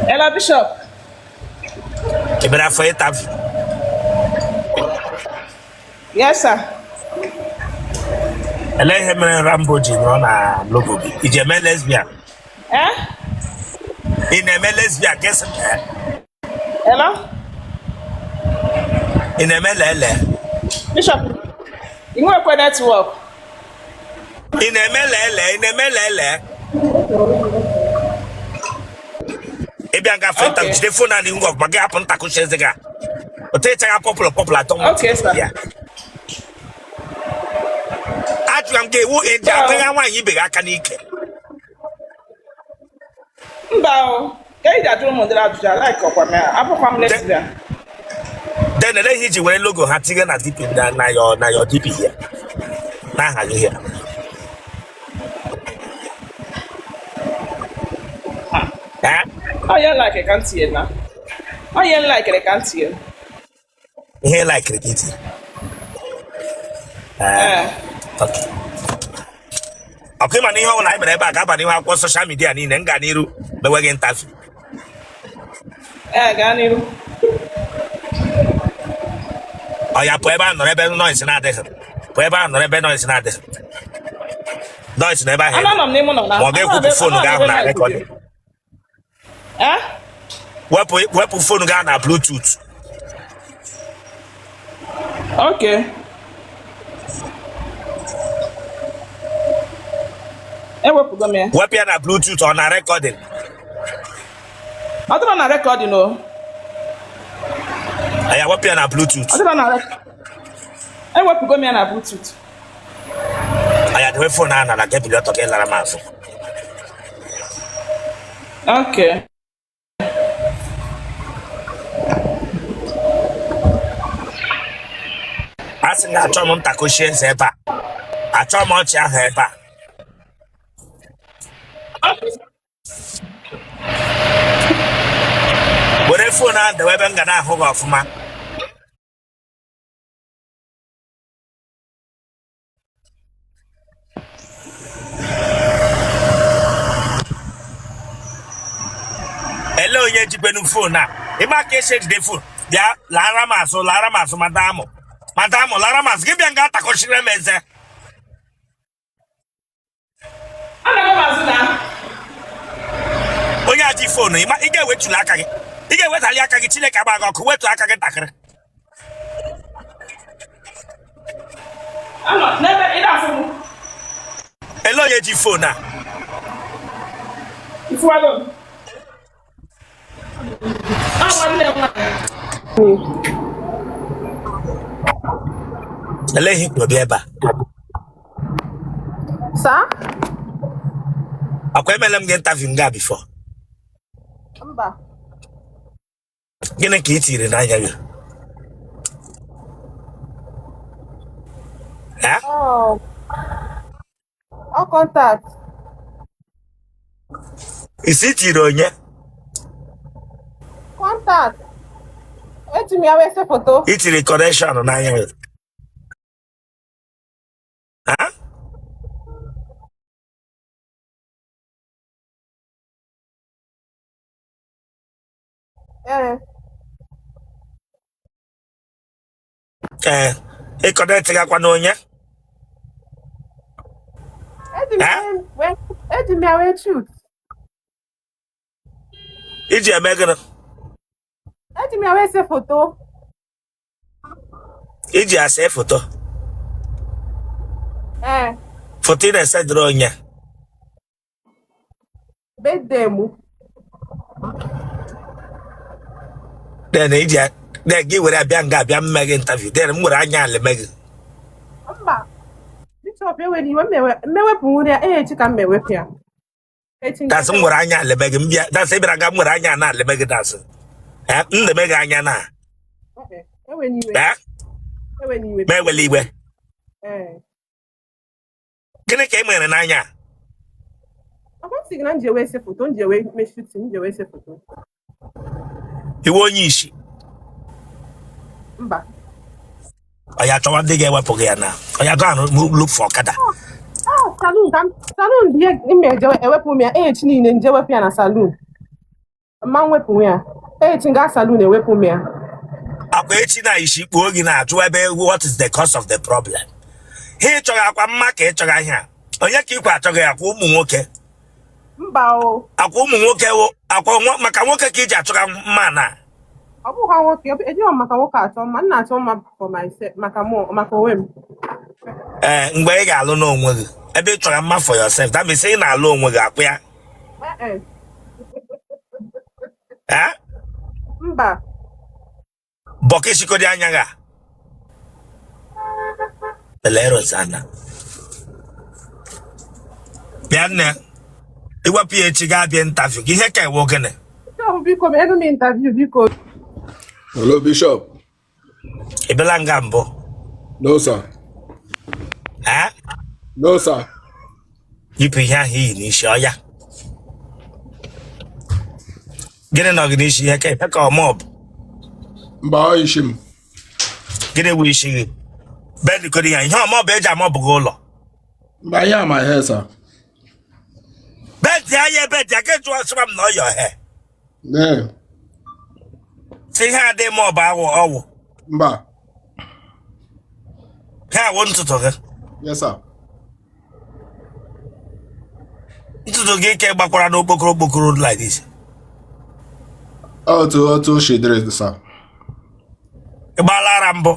Hello, Bishop. Ị bịara for interview? Yes, sir. Elee ihe mere Rambo ji nọrọ na logo gị? Ị ji eme lesbian? Eh? Ị na-eme lesbian ka esi eh? Hello? Ị na-eme lele? Bishop, ị nwekwa network? Ị na-eme lele? Ị na-eme lele? Ị bịa nga for interview, Okay. jide phone a n'ihu gị ọfụma, gị hapụ ntakụchi eze gị a. Otu ịchaga pọpụlụ pọpụlụ atọ nwa Okay, sir. ya. Ajụrụ m gị ewu eji apịgha nwaanyị ibe gị aka n'ike. Mba o. Ka ị ga-ajụrụ m ụdịrị ajụjụ a, like ọkwa m ya. Abụkwa m lesbian. Then ele ihe iji were logo ha tinye na DP na your DP here n'aha gị here? Eh? Ọ ihe like ka m tinye na. Ọ ihe like ka m tinye. Ihe like ka iti. Ee. Okay. Ọkwa ịma na ihe ọbụla anyị mere ebe a ga-aba n'ihu akwụkwọ social media niile. M gaa n'iru mewe gị interview? Ee, gaa n'iru. Ọ ya pụọ ebe a nọrọ ebe noise na-adịghị. Pụọ ebe a nọrọ ebe noise na-adịghị. Noise na ebe ahụ. Anọ m n'ime ụlọ na. Ma ọ ga-ekwupụ phone gị ahụ na record. Eh? Wepụ wepụ phone gị ahụ na Bluetooth. Okay. Ewepụgo m ya. Wepụ ya na Bluetooth, ọ na recording. Ọ dịrọ na recording o. Ya wepụ ya na Bluetooth. Ọ dịrọ na ewepụgo m ya na Bluetooth. Aya dewe phone ahụ n'ala, gị ebili ọtọ gị lara m azụ. Okay. A sị na achọ m ntakoshi eze ebe a, achọ m ọchị ahụ ebe a. Were phone ahụ dewe ebe m ga na-ahụ gị ọfụma. Ele onye jikwenu phone a? Ịma ka esi ejide phone? Bịa lara m azụ, lara m azụ, madamụ, madamụ, lara m azụ. Gị bịa nga atakọchiri m eze. Anaghị m azụ na. Onye a ji phone, ịma ị ga-ewetuli aka gị, ị ga-ewetali aka gị. Chineke agba gị ọkụ. Wetu aka gị ntakịrị. Anọ n'ebe ị na-afụ m. Ele onye ji phone a? Ifuwago m. Ọ nwanne m nwaanyị. Ele ihe i kwuru bịa ebe a? Sir? Akwa emela m gị interview nga before? Mba. Gịnị ka ị tiri n'anya gị? Eh? Oh. Ọ contact. Ị sị i tiri onye? Contact. Eji m ya wee se foto. I tiri connection n'anya gị? Ha? Ee. Ee, ị connect gakwa na onye? Eji m ya Eh? eji m ya wee shoot. Iji eme gịnị? Eji m ya wee se foto. Iji ase foto? Ee. Foto ị na-esedịrị onye? Birthday mụ. Then iji then gị were abịa nga abịa mme gị interview, then m were anya ala eme gị. Mba. Bishop, ewere iwe m ewepụ nwere ya echi ka m ewepụ ya. Echi. That's m were anya ala eme gị, m bịa, that's ị bịara nga m were anya na ala eme gị, that's m na-eme gị anya na. Ewere iwe. Eh? Ewere iwe. Ma ewele iwe. Ee. Gịnị ka ị mere n'anya? Ọ sị gị na m ji ewe se foto, m ji ewe mee shooting, m ji ewe se foto. Ị wụ onye isi? Mba. Ọ ya chọwa ndị ga-ewepụ gị ya na ọ ya go and look for ọkada. Oh, Salon ka m salon dị ihe m eje ewepụ m ya echi niile nje wepụ ya na salon. Ma m wepụ ya. Echi gaa salon ewepụ m ya. Akwa echi na isi kpuo gị na-ajụ ebe what is the cause of the problem. Ha ịchọghị akwa mma ka ịchọghị ihe a. Onye ka ikwe achọghị akwa ụmụ nwoke? Mba o. Akwa ụmụ nwoke wụ akwa maka nwoke ka iji achọga mma na. Ọ bụghị nwoke, ejighị m maka nwoke achọ mma, m na-achọ mma for myself, maka mụ, maka onwe m. Ee, mgbe ị ga-alụ n'onwe gị, ebe ị chọrọ mma for yourself, that means ị na-alụ onwe gị akwa ya. Ee, Eh? mba. Bọkịshikodi anya gị a. Bele Rosanna. Bịa nne, iwepụ ya echi ga-abịa interview gị ihe ka ewe gịnị? Bishop, biko elu m interview biko. Hello, Bishop. Ị bịala nga mbụ? No, sir. Eh? No, sir. Yipụ ihe ahụ iyi n'isi ọya. Gịnị nọ gị n'isi ihe ka ihe ka ọma ọ bụ? Mba, ọ isi m. Gịnị bụ isi gị? Bedikodi ya ihe ọma ọ bụ eji ama ọ bụ gị ụlọ. Mba, ihe a my hair, sir. Bedi anya ebe dị aka jụọ sịba m na ọ yọ he. Nee. Si ihe adị m ọ bụ awụ ọwụ. Mba. Ha awụ ntutu gị. Yes, sir. Ntutu gị ike gbakwara n'okpokoro okpokoro like this. Otu o si dịrị, sir. Ị gbaala ara mbụ.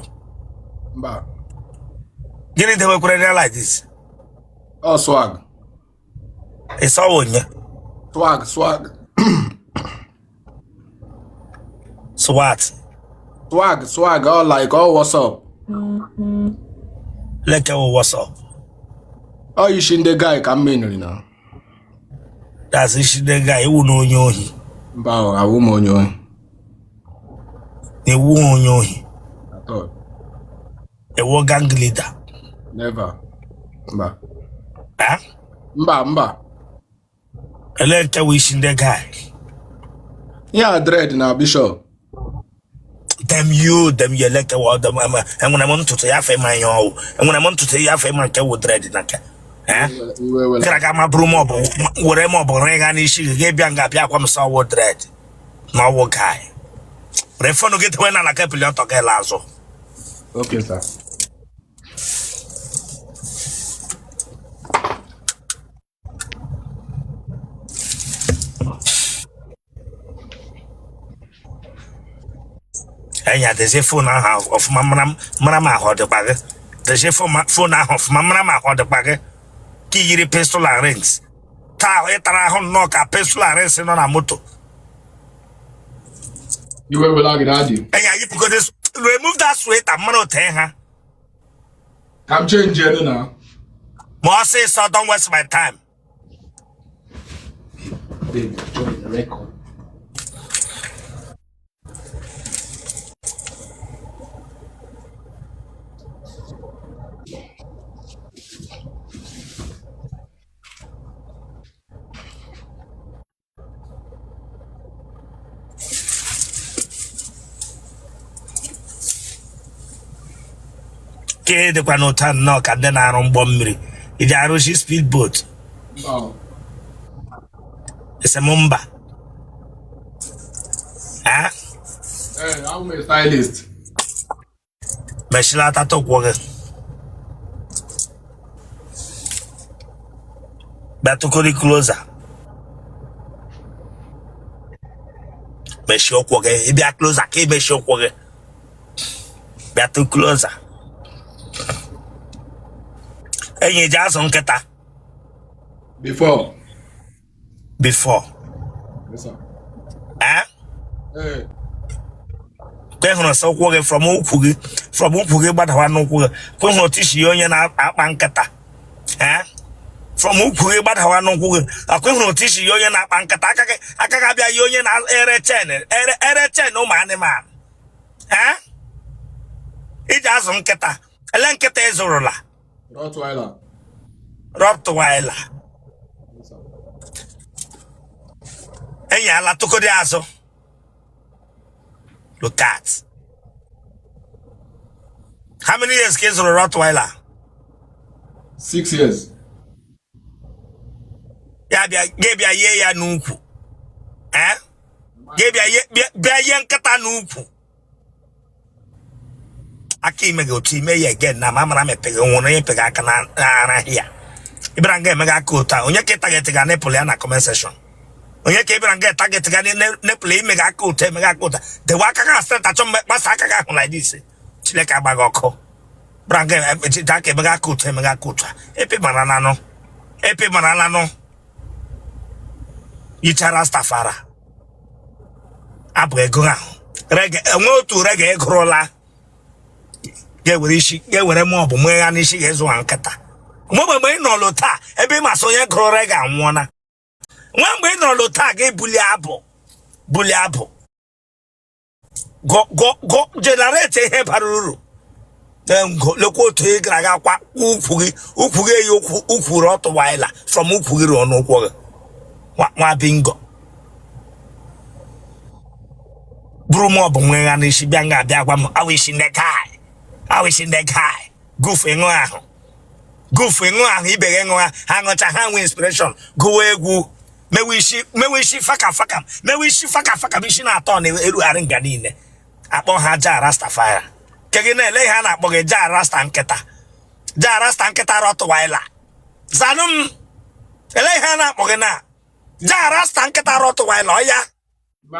Mba. Gịnị dewekwara ya like this? Ọ swag. Ị sọwa onye? Swag, swag. Swat. Swag, swag. All like, all what's up. Leke wụ what's up. Ọ isi ndị guy ka m meniri na. That's isi ndị guy iwu na onye ohi. Mba, ọ awụ m onye ohi. Na iwu onye ohi. At all. Ewu gang leader. Never. Mba. Eh? Mba, mba. Ele nke wụ isi ndị guy. Ihe a dread na Bishop. Dem you, dem you eleke wụ dem enwere m ntutu ya afọ ịma ihe ọwụ. Enwere m ntutu ya afọ ịma nke wụ dread na nke. Eh? Iwe wela. Gara aga ma bụrụ ma ọ bụ were ma ọ bụ rịga n'isi gị ga-ebịa nga abịa akwa m sọ ọwụ dread na ọwụ guy. Were phone gị tewe n'ala ka epili ọtọ gị la azụ. Okay, sir. Enya dezie phone ahụ ọfụma mara ma ahụ ọ dịkwa gị. Dezie phone ahụ ọfụma mara ma ahụ ọ dịkwa gị. Ka i yiri pistol and rings. Taa ahụ ị tara ahụ nnọọ ka pistol and rings nọ na moto. Iwe wela gị daddy. Enya yipụgodi remove that sweater mara ote ha. Ka m change enu na. Ma ọsịsọ, don't waste my time. Babe, join the record. Ka ị dịkwa n'ụta nnọọ ka ndị na-arụ ụgbọ mmiri iji arụzi speedboat. Mba. Esi m mba. Eh? Ee, I'm a stylist. Mechilata ụkwụ gị. Bịatụkọrị closer. Mechie ụkwụ gị. Ị bịa closer ka ị mechie ụkwụ gị. Bịatụ closer. Enyi ji azụ nkịta. Before. Before. Yes, sir. Eh? Ee. Ka ị hụrụ sọ ụkwụ gị from ụkwụ gị from ụkwụ gị gbadawa n'ụkwụ gị ka ị hụrụ otu isi onye na-akpa nkịta. Eh? From ụkwụ gị gbadawa n'ụkwụ gị akwa ị hụrụ otu isi onye na-akpa nkịta aka gị abịa yi onye na-ere chen ere chen ụmụ anụmanụ. Eh? Iji azụ nkịta ele nkịta ị zụrụla? Rottweiler. Rottweiler. Yes, sir. Enyi ala tụkọdị azụ. Look at. How many years ka ị zụrụ Rottweiler? 6 years. Ya bịa gị bịa yie ya n'ukwu. Eh? Gị bịa bịa yie nkịta n'ukwu. Aka ime gị otu ime ya again na ma mara mepe gị nwụrụ onye pega aka na ara ya. Ị bịara nga emega aka otu a onye ka ị target ga nipple ya na comment section. Onye ka ị bịara nga target ga nipple ime gị aka otu emega aka otu a. Dewe aka gị asịrị tachọ mgbe kpasa aka gị ahụ like this. Chineke agba gị ọkụ. Bịara nga ejide aka emega aka otu emega aka otu a. Epe mara nanụ. Epe mara nanụ. Yichara Rastafari. Abụ ego ahụ. Reggae enwe otu reggae gụrụla ga-ewere isi ga-ewere ma ọ bụ mụ ya n'isi ga-ezụ ha nkịta. Nwe mgbe ị nọlụ taa ebe ị masị onye gụrụ reggae anwụọna. Nwe mgbe ị nọlụ taa ga-ebuli abụ buli abụ go generate ihe bara uru. Ngo lekwa otu ị gara aga kwa ukwu gị ukwu gị eyi ukwu ukwu Rottweiler from ukwu gị ruo n'ụkwụ gị nwa bingo buru m ọ bụ nwe ya n'isi bịa nga abịa gwa m awụ isi ndị guy awụ isi ndị guy gufu ịṅụ ahụ gufu ịṅụ ahụ ibe gị ṅụa ha ṅụcha ha nwee inspiration gụwa egwu mewe isi faka faka mewe isi faka faka isi na-atọ na-erugharị nga niile akpọ ha ja Rastafari ke gị na-ele ihe a na-akpọ gị ja rasta nkịta ja rasta nkịta Rottweiler zanụ m ele ihe a na-akpọ gị na ja rasta nkịta Rottweiler ọ ya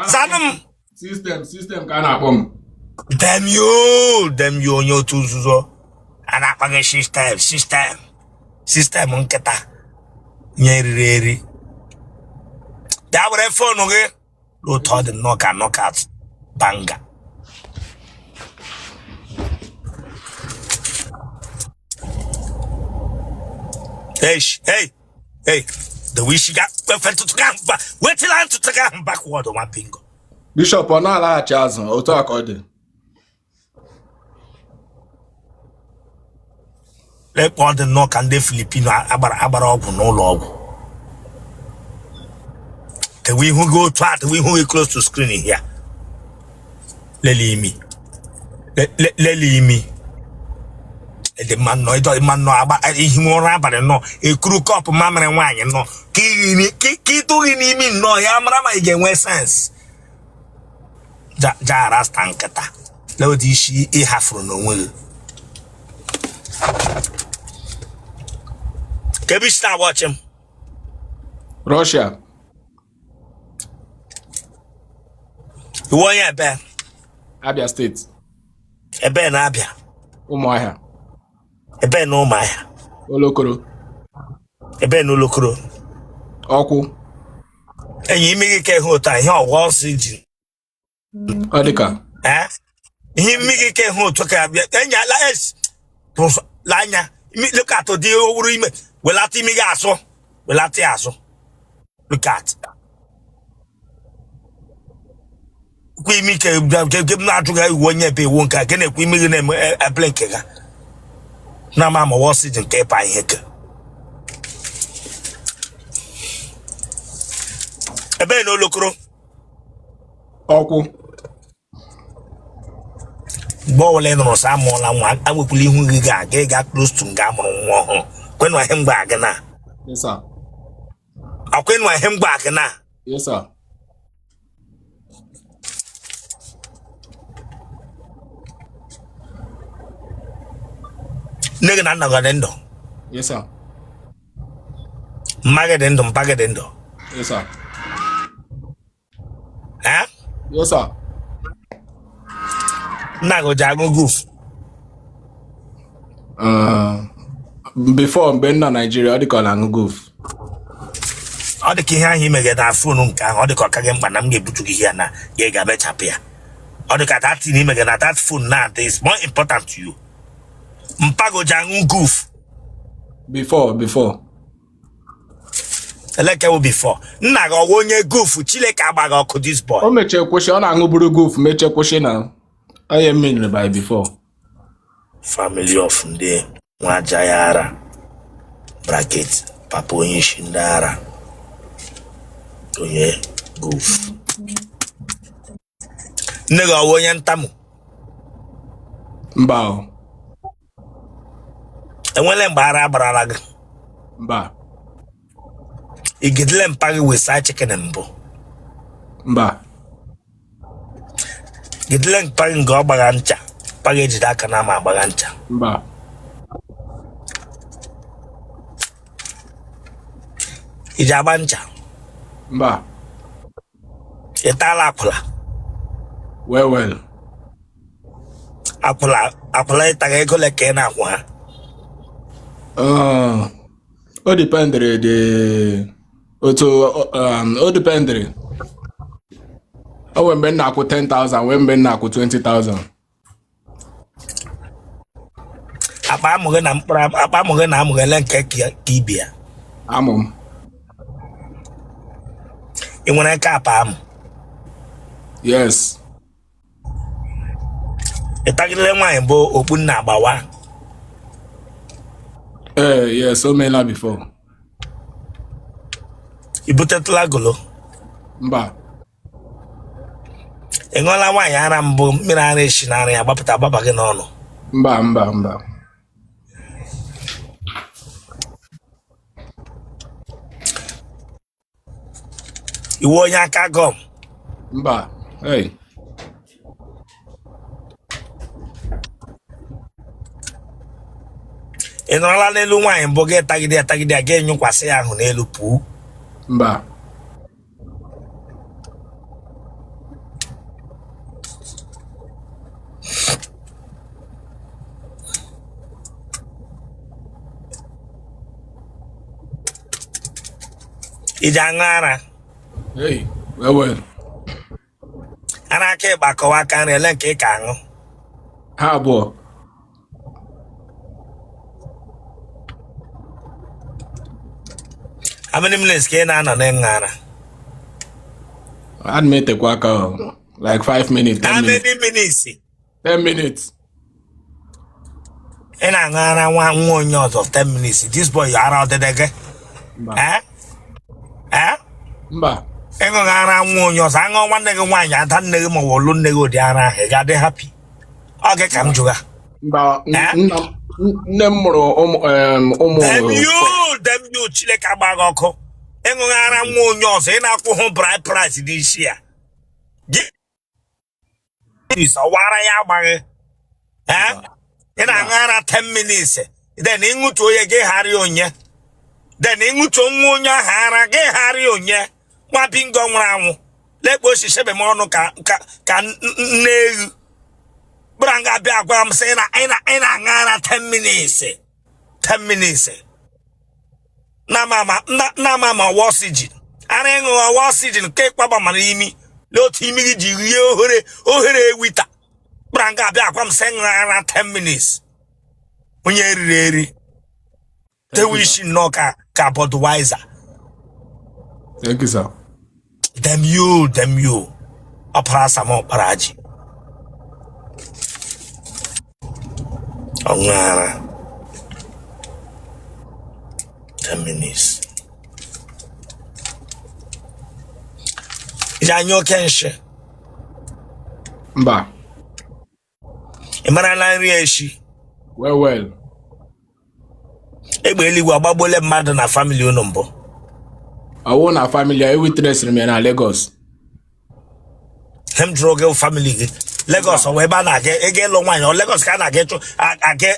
zanụ m. System system ka a na-akpọ m. Damn you, damn you onye otu nzuzo a na-akpọ gị system system system nkịta nye riri eri. Bịa were phone gị otu ọ dị nnọọ ka knockout banga. Hey, hey, hey, the wish ga efe ntụtụ gị ahụ wetila ntụtụ gị ahụ backward nwa bingo. Bishop ọ na-alaghachi azụ otu a ka ọ dị. Lekpa ọ dị nnọọ ka ndị Filipino agbara ọgwụ n'ụlọ ọgwụ. Tewe ihu gị otu a tewe ihu gị close to screen here. Lele imi. Lele imi. Dị mma nnọọ ịdọ mma nnọọ agba ihi ụra abalị nnọọ ekuru kọpụ mamịrị nwaanyị nnọọ ka ịtụghị n'imi nnọọ ya mara ma ị ga-enwe sense. Ja rasta nkịta lee ụdị isi ị hafụrụ n'onwe gị. Ka ebe isi na-agba ọchị m. Russia. Iwe onye ebe? Abia steeti. Ebe na-abịa? Ụmụahịa. Ebe na Ụmụahịa? Olokoro. Ebe na Olokoro? Ọkwụ. Enyi imi gị ka ịhụ otu a ihe ọgwụ ọsọ ji. Ọ dịka. Ihe imi gị ka ịhụ otu ka bịa enyi ala es anya look at ụdị owuru ime welata imi gị azụ welata ya azụ look at kwa imi ka m na-ajụ gị iwu onye ebe iwu nke a gị na-ekwu imi gị na-eme ebele nke ga na ama ma wọsị ji nke ịpa ihe ke ebe na Olokoro. Ọkwụ. Mgbe ọbụla ị nụrụ sị amụọla nwa anwekwala ihu gị ga-aga ịga close to nga amụrụ nwa ọhụrụ kwenụ ihe mgbe gị na Yes sir. akwenụ ihe mgbe gị na. Yes sir. Nne gị na nna gị dị ndụ? Yes sir. Mma gị dị ndụ, mpa gị dị ndụ? Yes sir. Eh? Yes sir. Nna gị ji aṅụ goof? Before mgbe m nọ Nigeria ọ dị ka ọ na-aṅụ goof. Ọ dị ka ihe ahụ imege na phone nke ahụ ọ dị ka ọ ka gị mkpa na m ga-ebutu gị ya na gị ga-abịachapụ ya. Ọ dị ka that thing imege na that phone na is more important to you. Mpago ji aṅụ goof? Before. Elekewo before. Nna gị ọwa onye goof? Chineke agbaghị ọkụ this boy. O mechie kwụsị ọ na-aṅụburu goof mechie kwụsị na onye mmiri by before. Family of ndị nwa ya ara bracket papa onye isi ndị ara onye goof. Nne gị ọwa onye ntamu? Mba o. Enwele mgbe ara gbarala gị? Mba. Ị gidele mpa gị with side chicken mbụ? Mba. Gidele mpa gị nke ọ gbagha ncha, mpa gị ejide aka na ama agbagha ncha? Mba. Ị ji agba ncha? Mba. Ị taala akwụla? Well well. Akwụla, akwụla ịtaga ego ole ka ị na-akwụ ha? O dependịrị the otu o dependịrị. O nwere mgbe m na-akwụ 10,000, nwee mgbe m na-akwụ 20,000. Akpa amụ gị na mkpụrụ akpa amụ gị na amụ gị, ele nke ka ibe ya? Amụ m. Ị nwere nke apa amụ? Yes. Ị tagidere nwaanyị bụ okpu nna agbawa? Ee, yes, o meela before. Ị butetụla golo? Mba. Ị ṅụọla nwaanyị ara mbụ, mmiri ara esi na ara ya gbapụta agbaba gị n'ọnụ? Mba, mba, mba. Ị wụ onye aka gọm? Mba. Hey. Ị nọrọla n'elu nwaanyị mbụ, gị tagide ya tagide ya, gị nyụkwasị ya ahụ n'elu pụọ? Mba. Ị ji aṅụ ara? Hey, well well. Ara aka ịgba kọwa aka nri, ele nke ị ka aṅụ? Ha abụọ. How many minutes ka ị na-anọ n'ịṅụ ara? Ana m etekwa aka o. Like 5 minutes, 10 How minutes. many minutes? 10 minutes. Ị na-aṅụ ara nwa nwa onye ọzọ 10 minutes. This boy, ara ọdịdị gị? Mba. Eh? Eh? Mba. Ịṅụghị ara nwa onye ọzọ, aṅụ nwanne gị nwaanyị, ada nne gị ma ọ bụ olu nne gị ụdị ara ahụ, ị ga-adị happy? Ọ gị ka m jụga. Mba. Eh? Nna m, nne m mụrụ ụmụ ụmụ Damn you, damn you, Chineke agba gị ọkụ. Ịṅụghị ara nwa onye ọzọ, ị na-akwụ hụ bride price n'isi ya. Gị ọwara ya agbaghị. Eh? Ị na-aṅụ ara 10 minutes, then ịṅụtu onye gị gharị onye, then ịṅụtu nwa onye ahụ ara gị gharị onye, nwa bingo nwụrụ anwụ lekpa osisi ebe m ọnụ ka ka ka nne ewu bụra nga abịa agwa m sị ị na-aṅụ ara 10 minutes, 10 minutes na ama na ama ọwa oxygen ara ịṅụ ọwa oxygen nke ịkpaba mara imi lee otu imi gị ji rie ohere ohere ewita bụra nga abịa agwa m sị ṅụrụ ara 10 minutes, onye eriri eri tewe isi nnọọ ka ka Budweiser. Thank you, sir. Damn you, damn you. Ọpara Sam ọkpara ji ọṅụ ara 10 minutes. Iji anya oke nshi? Mba. Ị marala nri eshi? Well well. Egbe eluigwe agbagbuole mmadụ na family unu mbụ? Ọwụ na family a, ewitnesịrị m ya na Lagos. He m jụrụ gị, family gị Lagos ọ wụ ebe a na-aga ịga ịlụ nwaanyị? Ọ Lagos ka a na-aga ịchụ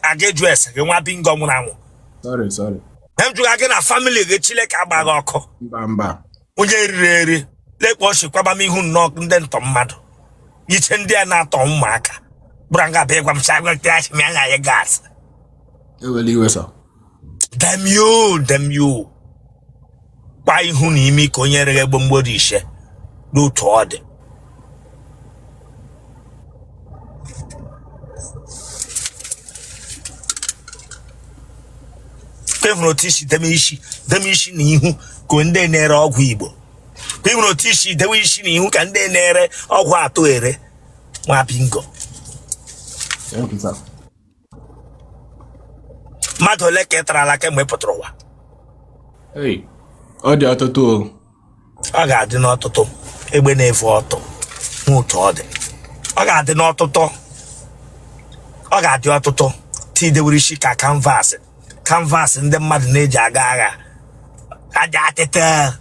aga ịjụ ese gị, nwa bingo nwụrụ anwụ? Sorry, sorry. He m jụrụ gị, na family gị, Chineke agba gị ọkụ. Mba, mba. Onye eriri eri lekpa ọchị kwaba m ihu nnọọ ndị ntọ mmadụ iche ndị a na-atọ ụmụaka bụra nga abịa ịgwa m sị agwa asị m anya ya gas. Ewela iwe, sir. Damn you, damn you. Kpa ihu na imi ka onye reghe gbomgboro ise n'otu ọ dị. Ka ị hụrụ otu isi deme isi, deme isi na ihu ka ndị na-ere ọgwụ Igbo. Ka ị hụrụ otu isi dewe isi na ihu ka ndị na-ere ọgwụ atụ ere, nwa bingo. Thank you, sir. Mmadụ ole ka ị tarala kemgbe ị pụtara ụwa? Hey, ọ dị ọtụtụ o. Ọ ga-adị n'ọtụtụ egbe na-efu ọtụ hụ otu ọ dị. Ọ ga-adị n'ọtụtụ, ọ ga-adị ọtụtụ tidewere isi ka canvas, canvas ndị mmadụ na-eji aga agha aja atịta.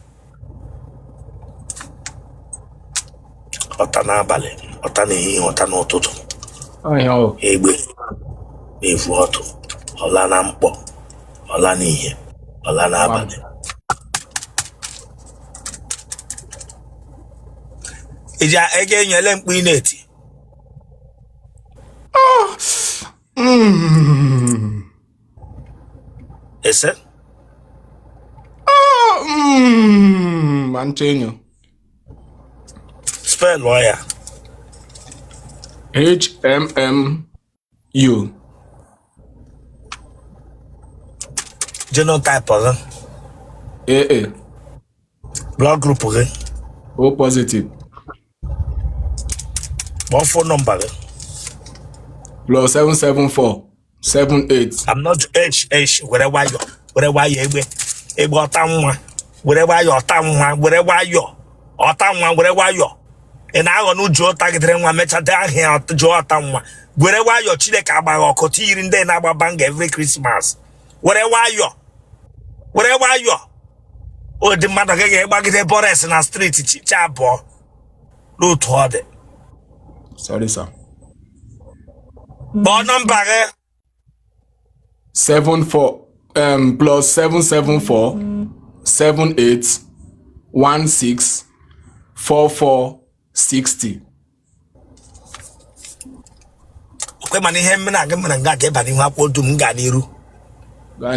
Ọta n'abalị, ọta n'ehihie, ọta n'ụtụtụ. Ọhịa ọ. Egbe na-evu ọtụ, ọla na mkpọ, ọla n'ihe, ọla n'abalị. Iji ego enyele mkpu ị na-eti. Ese? Ma nchọ enyo. Spelụọ ya. HMMU. Genotype gị? AA. Blood group gị? O positive. Kpọọ phone number gị. +774 78. I'm not H H were nwayọ, were nwayọ, egbe egbe ọta nwa, were nwayọ, ọta nwa, were nwayọ, ọta nwa, were nwayọ. Ị na-aghọ n'uju ụtagidere nwa mechada ahịa jụọ ọta nwa, were nwayọ. Chineke agbaghị ọkụ tiyiri ndị na-agba banga every Christmas. Were nwayọ, were nwayọ. Ụdị mmadụ gị ga-ịgbagide bọres na street chicha abụọ n'otu ọ dị. Sorry, sir. Kpọọ nọmba gị. 74 +774 78 16 44 60. Okwe mana ihe mmiri aga mere nga ga-eba n'ihu akwụkwọ dum m gaa n'iru. Gaa.